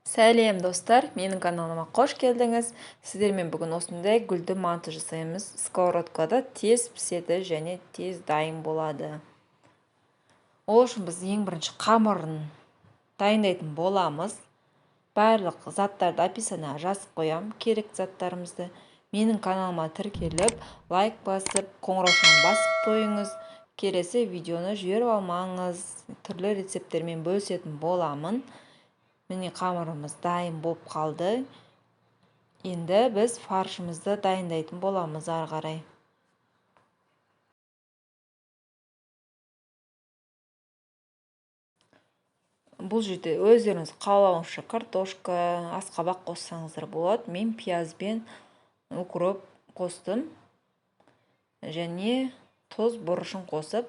Сәлем, достар! Менің каналыма қош келдіңіз. Сіздермен бүгін осындай гүлді манты жасаймыз. Сковородкада тез піседі және тез дайын болады. Ол үшін біз ең бірінші қамырын дайындайтын боламыз. Барлық заттарды описанияға жазып қоямын, керек заттарымызды. Менің каналыма тіркеліп, лайк басып, қоңыраушаны басып қойыңыз. Келесі видеоны жіберіп алмаңыз. Түрлі рецепттермен бөлісетін боламын. Міне, қамырымыз дайын болып қалды. Енді біз фаршымызды дайындайтын боламыз ары қарай. Бұл жерде өздеріңіз қалауынша картошка, асқабақ қоссаңыздар болады. Мен пияз бен укроп қостым. Және тұз, бұрышын қосып,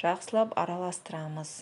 жақсылап араластырамыз.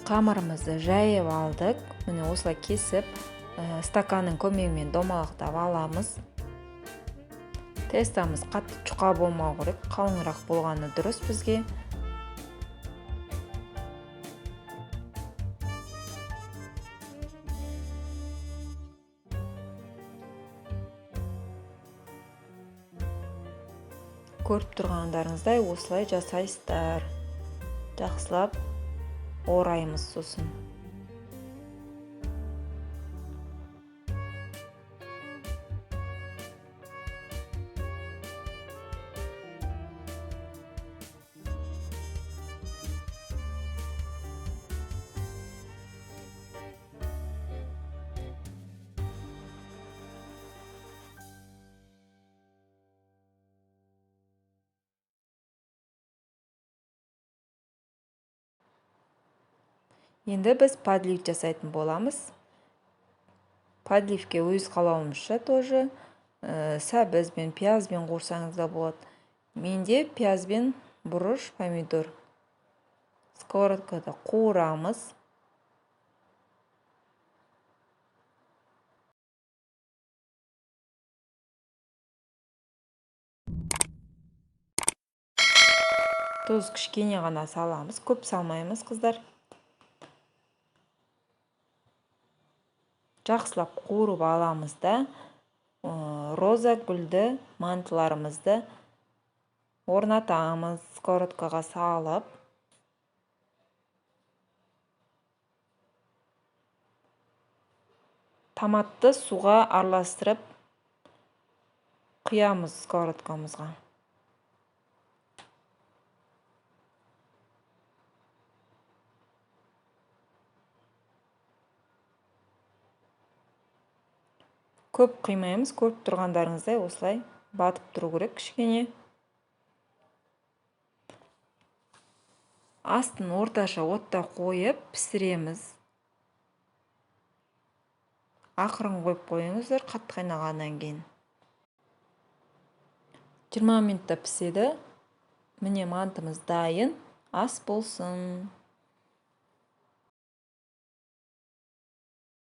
Қамырымызды жайып алдық. Міне, осылай кесіп, стаканның көмегімен домалақтап аламыз. Тестамыз қатты жұқа болмау керек, қалыңырақ болғаны дұрыс бізге. Көріп тұрғандарыңыздай, осылай жасайсыздар. Жақсылап ораймыз сосын. Енді біз подлив жасайтын боламыз. Подливке өз қалауымызша тоже сәбізбен, пиязбен қуырсаңыз да болады. Менде пияз бен бұрыш, помидор. Сковородкада қуырамыз. Тұз кішкене ғана саламыз, көп салмаймыз, қыздар. Жақсылап қуырып аламыз да, роза гүлді мантыларымызды орнатамыз сковородкаға салып. Томатты суға араластырып құямыз сковородкамызға. Көп құймаймыз, көріп тұрғандарыңыздай, осылай батып тұру керек кішкене. Астын орташа отта қойып пісіреміз. Ақырын қойып қойыңыздар, қатты қайнағаннан кейін. 20 минутта піседі. Міне, мантымыз дайын. Ас болсын.